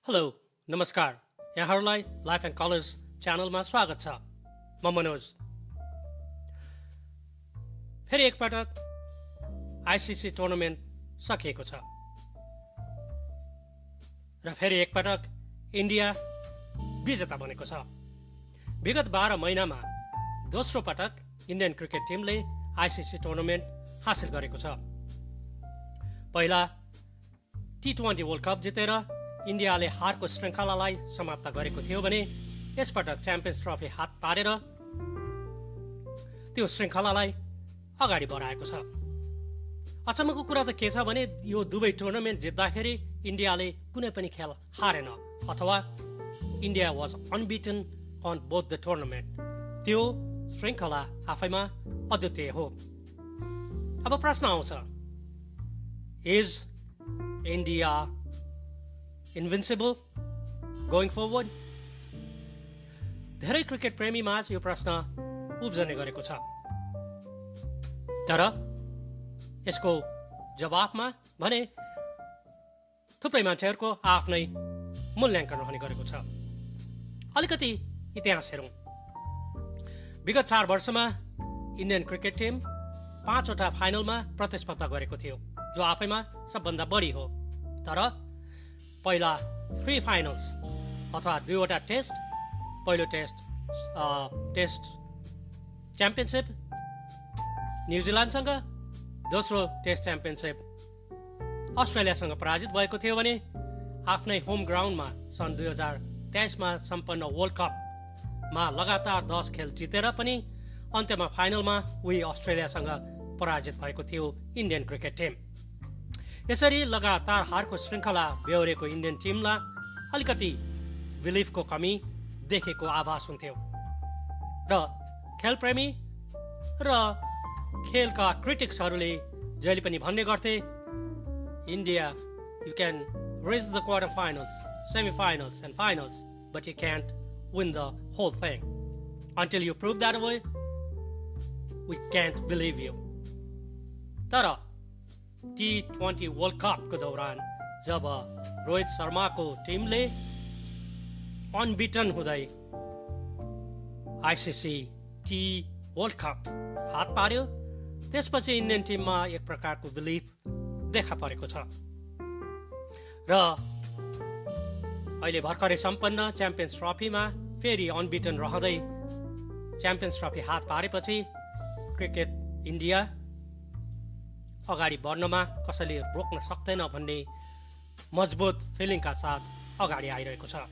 Hello नमस्कार यहाँहरूलाई life and colours च्यानलमा स्वागत छ म मनोज फेरि एकपटक आइसिसी टुर्नामेन्ट सकिएको छ र फेरि एकपटक इन्डिया विजेता बनेको छ विगत 12 महिनामा दोस्रो पटक इन्डियन क्रिकेट टिमले आइसिसी टुर्नामेन्ट हासिल गरेको छ पहिला T20 वर्ल्ड कप जितेर इन्डियाले हारको श्रृङ्खलालाई समाप्त गरेको थियो भने यसपटक च्याम्पियन्स ट्रफी हात पारेर त्यो श्रृङ्खलालाई अगाडि बढाएको छ अचम्मको कुरा त के छ भने यो दुवै टुर्नामेन्ट जित्दाखेरि इन्डियाले कुनै पनि खेल हारेन अथवा India was unbeaten on both the tournament त्यो श्रृङ्खला आफैमा अद्वितीय हो अब प्रश्न आउँछ is India invincible going forward? धेरै क्रिकेट प्रेमीमा यो प्रश्न उब्जने गरेको छ तर यसको जवाफमा भने थुप्रै मान्छेहरूको आफ्नै मूल्याङ्कन रहने गरेको छ अलिकति इतिहास हेरौँ विगत 4 वर्षमा इन्डियन क्रिकेट टिम 5 वटा फाइनलमा प्रतिस्पर्धा गरेको थियो जो आफैमा सबभन्दा बढी हो तर पहिला 3 फाइनल्स अथवा 2 वटा टेस्ट पहिलो टेस्ट च्याम्पियनसिप न्युजिल्यान्डसँग दोस्रो टेस्ट च्याम्पियनसिप अस्ट्रेलियासँग पराजित भएको थियो भने आफ्नै होम ग्राउन्डमा सन् 2023 मा सम्पन्न वर्ल्ड कपमा लगातार 10 खेल जितेर पनि अन्त्यमा फाइनलमा उही अस्ट्रेलियासँग पराजित भएको थियो इन्डियन क्रिकेट टिम यसरी लगातार हारको श्रृङ्खला बेहोरेको इन्डियन टिमलाई अलिकति बिलिफको कमी देखेको आभास हुन्थ्यो र खेलप्रेमी र खेलका क्रिटिक्सहरूले जहिले पनि भन्ने गर्थे India you can reach the quarter finals semi finals and finals but you can't win the whole thing until you prove that way we can't believe you तर T20 वर्ल्ड कपको दौरान जब रोहित शर्माको टिमले अनबिटन हुँदै आइसिसी टी वर्ल्ड कप हात पार्यो त्यसपछि Indian टिममा एक प्रकारको बिलिफ देखा परेको छ र अहिले भर्खरै सम्पन्न च्याम्पियन्स ट्रफीमा फेरि अनबिटन रहँदै च्याम्पियन्स ट्रफी हात पारेपछि क्रिकेट इन्डिया अगाडि बढ्नमा कसैले रोक्न सक्दैन भन्ने मजबुत फिलिङका साथ अगाडि आइरहेको छ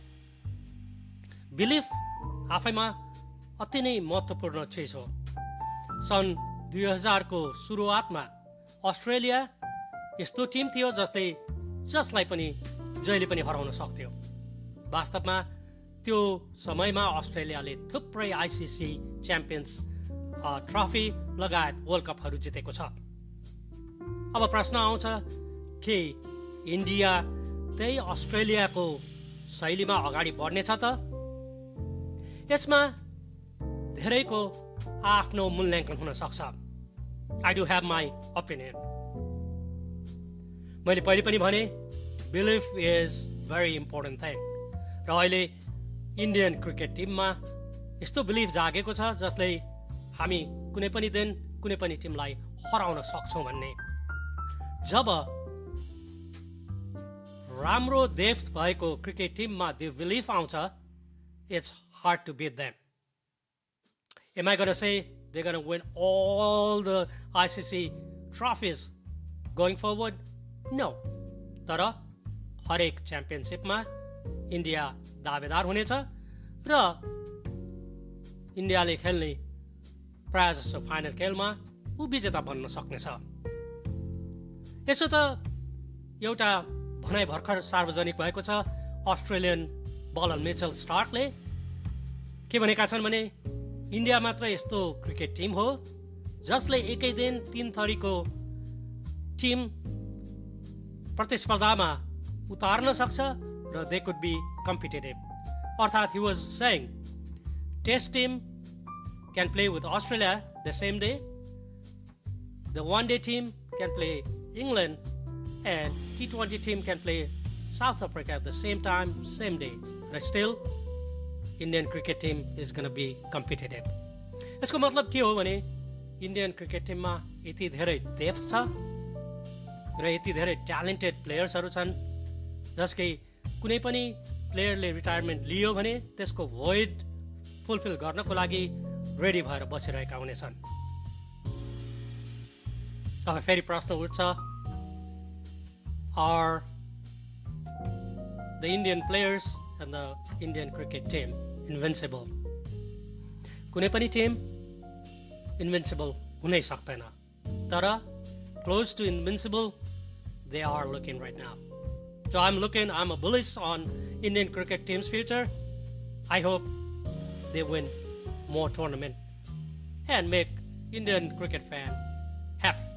बिलिफ आफैमा अति नै महत्त्वपूर्ण चिज हो सन् 2000 को सुरुवातमा अस्ट्रेलिया यस्तो टिम थियो जसलाई पनि जहिले पनि हराउन सक्थ्यो वास्तवमा त्यो समयमा अस्ट्रेलियाले थुप्रै आइसिसी च्याम्पियन्स ट्रफी लगायत वर्ल्ड कपहरू जितेको छ अब प्रश्न आउँछ के इन्डिया त्यही अस्ट्रेलियाको शैलीमा अगाडि बढ्नेछ त यसमा धेरैको आफ्नो मूल्याङ्कन हुन सक्छ I do have my opinion मैले पहिले पनि भने belief is very important thing र अहिले इन्डियन क्रिकेट टिममा यस्तो बिलिफ जागेको छ जसले हामी कुनै पनि दिन कुनै पनि टिमलाई हराउन सक्छौँ भन्ने जब राम्रो डेप्थ भएको क्रिकेट टिममा त्यो बिलिफ आउँछ it's hard to beat them am I gonna say they gonna win all the ICC trophies going forward no तर हरेक च्याम्पियनसिपमा इन्डिया दावेदार हुनेछ र इन्डियाले खेल्ने प्रायः जस्तो फाइनल खेलमा ऊ विजेता बन्न सक्नेछ यसो त एउटा भनाइ भर्खर सार्वजनिक भएको छ अस्ट्रेलियन बलर मिचेल स्टार्कले के भनेका छन् भने इन्डिया मात्र यस्तो क्रिकेट टिम हो जसले एकै दिन 3 थरीको टिम प्रतिस्पर्धामा उतार्न सक्छ र दे कुड बी कम्पिटेटिभ अर्थात् he was saying test team can play with Australia the same day the one day team can play England and T20 team can play South Africa at the same time, same day. But still, Indian cricket team is going to be competitive. यसको मतलब के हो भने Indian cricket टिममा यति धेरै depth छ र यति धेरै ट्यालेन्टेड प्लेयर्सहरू छन् जसकै कुनै पनि प्लेयरले रिटायरमेन्ट लियो भने त्यसको भोइड फुलफिल गर्नको लागि रेडी भएर बसिरहेका हुनेछन्। अब फेरि प्रश्न उठ्छ, are the Indian players and the Indian cricket team invincible? कुनै पनि टिम इन्भिन्सिबल हुनै सक्दैन, तर close to invincible they are looking right now. So I'm a bullish on Indian cricket team's future. I hope they win more tournament and make Indian cricket fan happy.